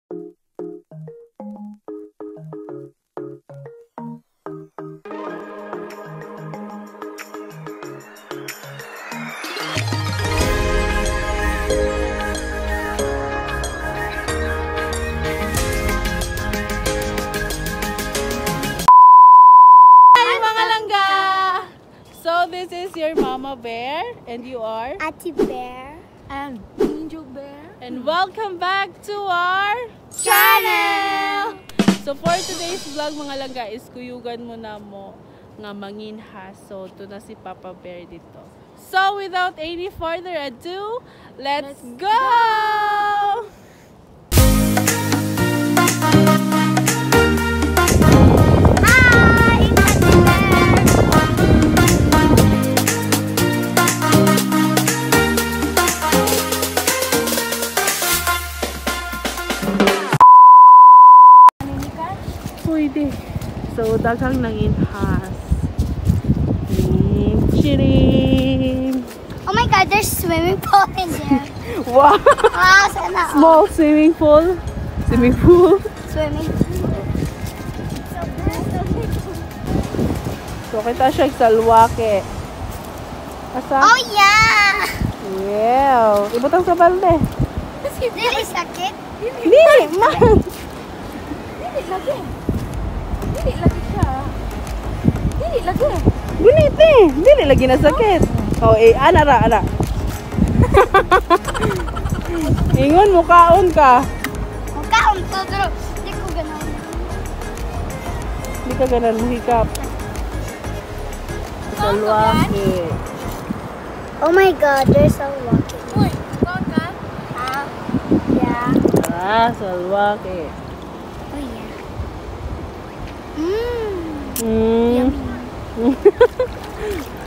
Hi, mga langga! So this is your Mama Bear and you are? Ate Bear. And Angel Bear. And welcome back to our channel! So for today's vlog, mga langga, is kuyugan mo na mo nga manginha. So ito na si Papa Bear dito. So without any further ado, let's go! Hi! It's Ate Bear! Pwede. So daghang nanginhas. Chirim! Oh my God, there's swimming pool in there. Wow! Wow, sana all. Small swimming pool. Swimming pool. Swimming pool. So cool. So kita siya salwake. Asa? Oh yeah! Yeah. Ibutang sa balde. Dili sakit? Dili man. Dili lagi. Dili lagi siya. Dili lagi. Gunit eh. Dili lagi na sakit. Oh, eh ana ra ana. Ingon mukaon ka. Mukhaon to, pero di ko ganahan. Di ka ganan muhikap. Salwake. Oh my God, there's a walking. Uy, kaon ka? Ah, yeah. Ah, salwake. Oh yeah. Mmm. Mm.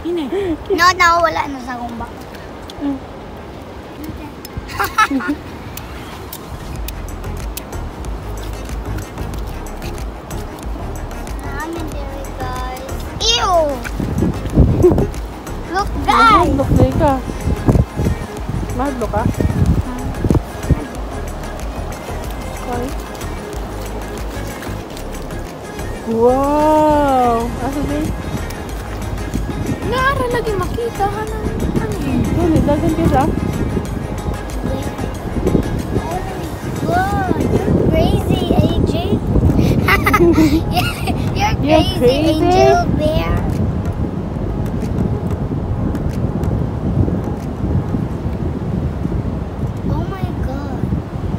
Ine. No, no, wala na sa kumba. I'm in there, guys. Ew! Look, guys! Mahadlok na ka. Mahadlok ka? Okay. Wow! Asa ba? Naara lagi makita ka ng ano eh. Dili, dagan kita. Oh my God, you're crazy, AJ. You're You're crazy, crazy? Angel Bear. Oh my God,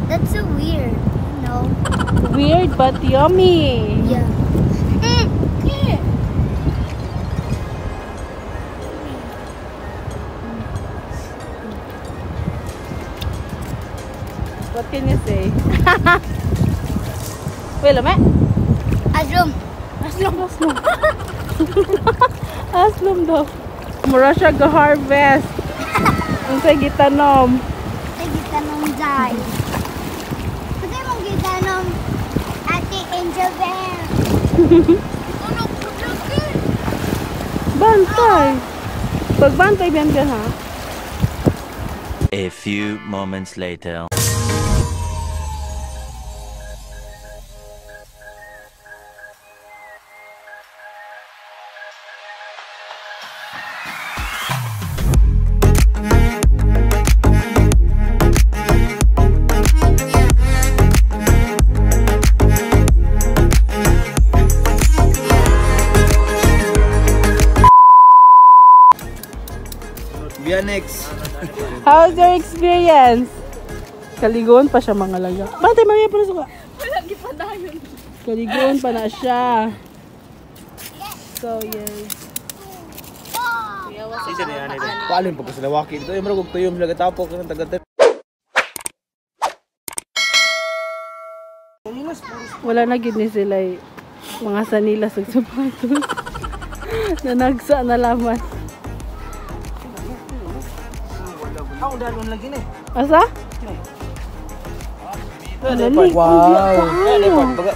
that's so weird. No. Weird but yummy. Yeah. Yeah. What can you say? Wait, lame. Aslum. Aslom, aslom. Aslom daw. Mura siya ga-harvest. Unsay gitanom. Ay, gitanong Jai. Kasi mong gitanong Ate Angel Bear. Ano po lagi? Bantay. Pagbantay biyan ka ha. A few moments later. Bianex. How's your experience? Kaligoon pa siya, mga langga. Bantay, mamaya pa na suka. Wala gipadayon. Kaligoon pa na siya. So, yes. Paalin pa ko sila waki dito. Ay, marag og tuyom sila gatapok ng taga. Wala na gid ni sila eh. Mga sanilas ug sapatos. Nanagsa na laman. Ako dalon lagi ni. Asa? Dali. Wow. Baga.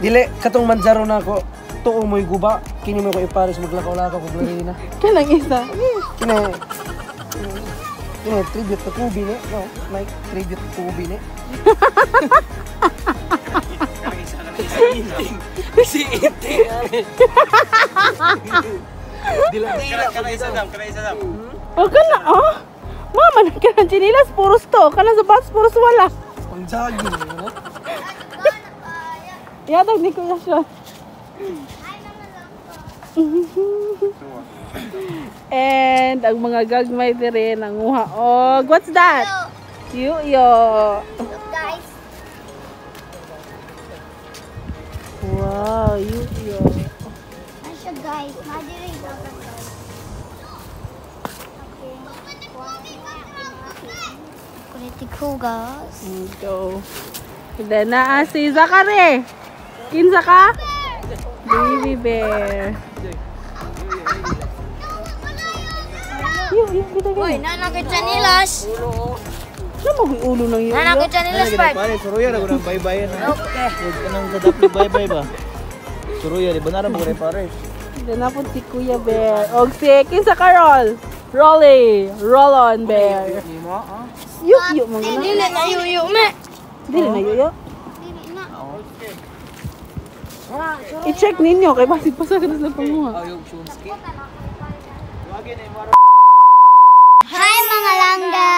Dili katong manjaro na ako. Tuo mo'y guba. Kini mo ko ipares maglakaw-lakaw kog larina. Kanang isa. Kini. Yung tribute to Kobe ni. No, like tribute to Kobe ni. Si Inting. Dila dila. Kana isa dam, kana isa dam. O kana oh. Mama na ka ng chinilas puros to. Kana sa bus puros wala. Pang jogging, no? Ihatag ni Kuya Sean. And ang mga gagmay diri nanguha og what's that? Yuyo. Look, guys. Wow, yuyo. Asya, guys. Madiri dapat, guys. Okay. Kulit hugas. Go. And then naa si Zachary. Kinsa ka? Baby bear. Yo, yo, kita Uy, kita. nanakit siya nilas. Ano mo ulo ng yuyo? Nanakit siya nilas, Park. Pare, suruya ra gud bye-bye na. Okay. Huwag ka nang sa bye-bye ba? Suruya, di ba na mo pare? Then na po si Kuya Bear. Og si kinsa ka roll? Rolly. Roll on bear. Yu yu mo na. Dili na yuyo, me. Dili na yuyo. Dili na. I-check ninyo kay basig pa sa na panguha. Hi, mga langga!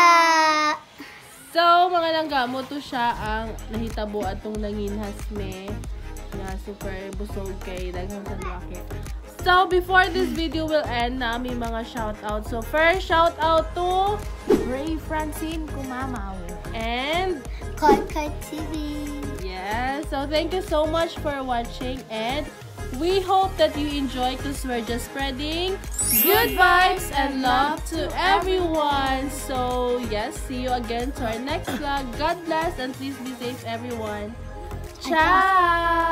So, mga langga, mo to siya ang nahitabo atong nanginhas me nga super busog kay daghang sandwake. So, before this video will end, na may mga shout-out. So, first shout-out to Ray Francine Kumamaw. And Koy TV. Yes. So, thank you so much for watching and we hope that you enjoy because we're just spreading good vibes and love to everyone. So, yes, see you again to our next vlog. God bless and please be safe, everyone. Ciao!